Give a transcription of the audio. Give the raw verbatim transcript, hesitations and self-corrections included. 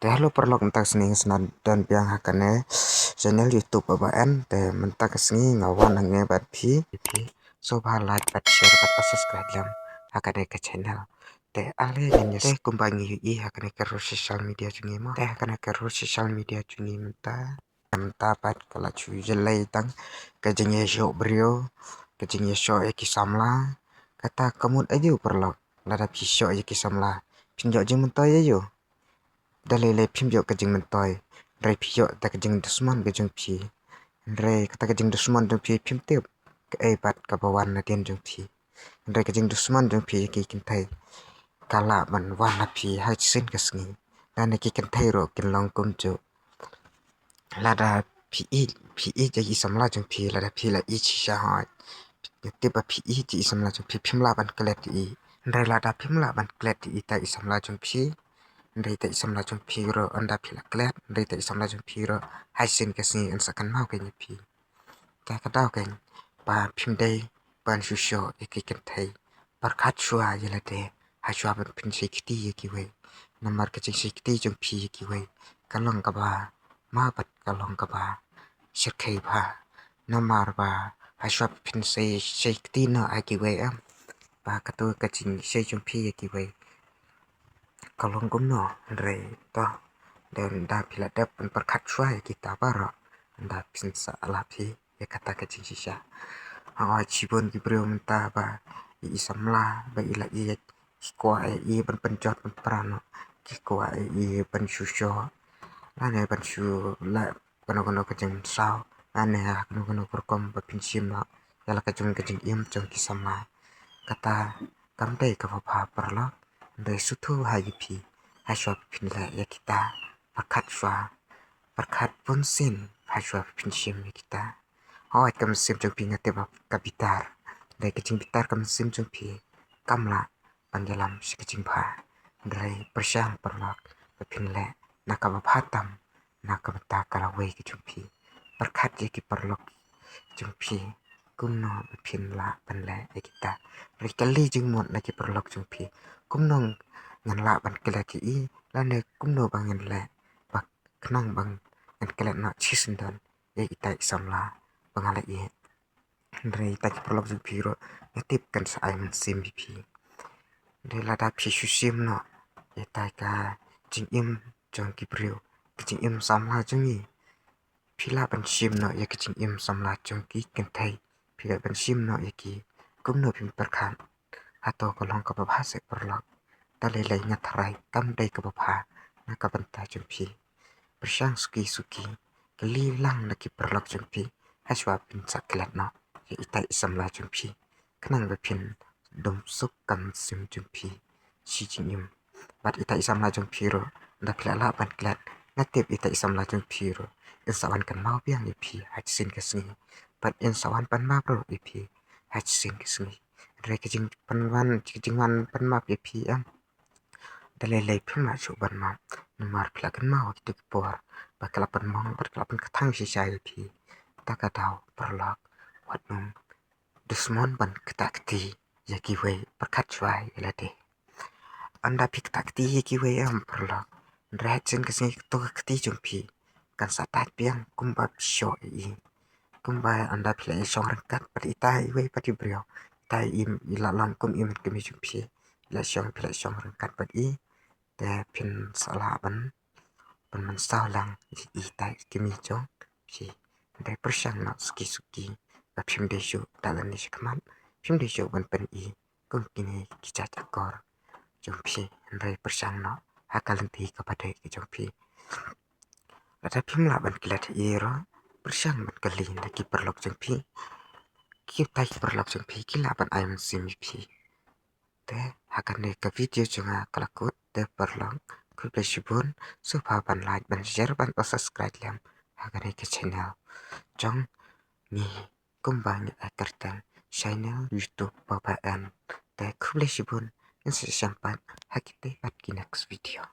Te hello paralok, mynta ka sngi nga sdang don biang ha kane channel YouTube Baba N. Te mynta ka sngi nga wan hangne bad phi. Phi sngewbha like bad share bad subscribe lem ha kane ka channel. Te ale ngin ïa te kumba ngi ïohi ha kane ka rud social media jong ngi mo. Te ha kane ka rud social media jong ngi mynta, mynta pat ka la shu ïaleh tang ka jingïashoh briew, ka jingïashoh ïa ki samla. Kata ka mut aïu paralok? Lada phi shoh ïa ki samla, phin ïoh jingmyntoi aïu? Da lei lei phim ïoh ka jingmyntoi, hynrei phi ïoh da ka jingdusmon ka jong phi. Hynrei kata ka jingdusmon jong phi phim tip kaei pat kaba wan nadien jong phi. Hynrei ka jingdusmon jong phi ïa ki kynthei ka lah ban wan ha phi ha shisien ka sngi. Lane ki kynthei ruh kin long kumjuh. Lada phi ïeit, phi ïeit ïa i samla jong phi, lada phi la ïeit shisha hooid, nga tip ba phi ïeit ïa i samla jong phi, phim lah ban klet ïa i. Hynrei lada phim lah ban klet ïa ita i samla jong phi, hynrei ita i samla jong phi ruh ynda phi la klet, hynrei ita i samla jong phi ruh ha shisien ka sngi yn sa kynmaw kein ïa phi. Te ka daw kein ba phim dei ban shu shoh ïa ki kynthei pyrkhat shuwa ïa lade ha shuwa ban phin shakti ïa kiwei. Namar ka jingshakti jong phi ïa kiwei ka long kaba ma bad ka long kaba shyrkhei bha. Namar ba ha shuwa ban phin shakti noh ïa kiwei em, ba kato ka jingshai jong phi ïa kiwei ka long kumno, hynrei to, ynda phi la dep ban pyrkhat shuwa ïa kita baroh, ynda phin sa lah phi ïa kata ka jingshisha. Hooid, shibun ki briew mynta ba ïa i samla ba i la ïeit, ki kwah ïa i ban pynjot ban pynpra noh, ki kwah ïa i ban shu shoh, lane ban shu leh kano kano ka jingmynsaw, lane ha kano kano ka rukom ba phin shim noh ïa la ka jong ka jingim jong ki samla. Kata kam dei kaba bha paralok. Hynrei sngewthuh ha ïa phi ha shuwa ba phin leh ïa kita, pyrkhat shuwa, pyrkhat bunsien ha shuwa ba phin shim ïa kita. Hooid, ka mynsiem jong phi nga tip ba ka bitar, hynrei ka jingbitar ka mynsiem jong phi kam lah ban ïalam sha ka jingbha. Hynrei pyrshang paralok ba phin leh na kaba bha tam na ka bynta ka lawei ka jong phi. Pyrkhat ïa ki paralok jong phi kumno ba phin lah ban leh ïa kita. Hynrei kylli jingmut na ki paralok jong phi, kumno ngan lah ban klet ïa i, lane kumno ba ngan leh ba khnang ba ngan klet noh shisyndon ïa ita i samla ba nga la ïeit. Hynrei ita ki paralok jong phi ruh nga tip kan sa ai mynsiem ïa phi. Hynrei lada phi shu shim noh ïa ita ka jingim jong ki briew, ka jingim samla jong ngi, phi lah ban shim noh ïa ka jingim samla jong ki kynthei, phi lah ban shim noh ïa ki. Kumno phim pyrkhat? Hato ka long kaba bha seh paralok? Da lei lei nga tharai kam dei kaba bha na ka bynta jong phi. Pyrshang suki suki, kylli lang na ki paralok jong phi ha shuwa ba phin sa klet noh ïa ita i samla jong phi, khnang ba phin dum suk ka mynsiem jong phi shi jingim. Bad ita i samla jong phi ruh, ynda phi la lah ban klet, nga tip ita i samla jong phi ruh yn sa wan kynmaw biang ïa phi ha shisien ka sngi, bad yn sa wan pan map ruh ïa phi ha shisien ka sngi. Hynrei ka jingpynwan, ka jingwan pan map ïa phi em, da lei lei phim lah shuh ban map, namar phi la kynmaw ha kito ki por ba ki la pynmong bad ki la pynkthang shisha ïa phi. Ta ka daw paralok, wat nym dusmon ban ktah kti ïa kiwei, pyrkhat shuwa ïa lade. Ynda phi ktah kti ïa kiwei em paralok, hynrei ha shisien ka sngi kato ka kti jong phi kan sa tait biang kumba phi shoh ïa i. Kumba ynda phi la ïashong ryngkat bad ita iwei pat i briew, ita i, i la long kum i mei kmie jong phi, i la shong, phi la shong ryngkat bad i, te phin sa lah ban pynmynsaw lang ïa ita i kmie jong phi. Hynrei pyrshang noh suki suki ba phim dei shuh, da lane shakhmat phim dei shuh ban pyni kum kine ki jait akor jong phi. Hynrei pyrshang noh ha ka lynti kaba dei ka jong phi. Lada phim lah ban klet ïa i ruh, pyrshang ban kylli na ki paralok jong phi. Kita ki paralok jong phi ki lah ban ai mynsiem ïa phi. Te ha kane ka video jong nga ka la kut te paralok, khublei shibun. Sngewbha ban like, ban share, ban subscribe lem ha kane ka channel jong ngi, kumba ngi ai kyrteng channel YouTube Baba N. Te khublei shibun, ngin sa ïashem pat ha kito pat ki next video.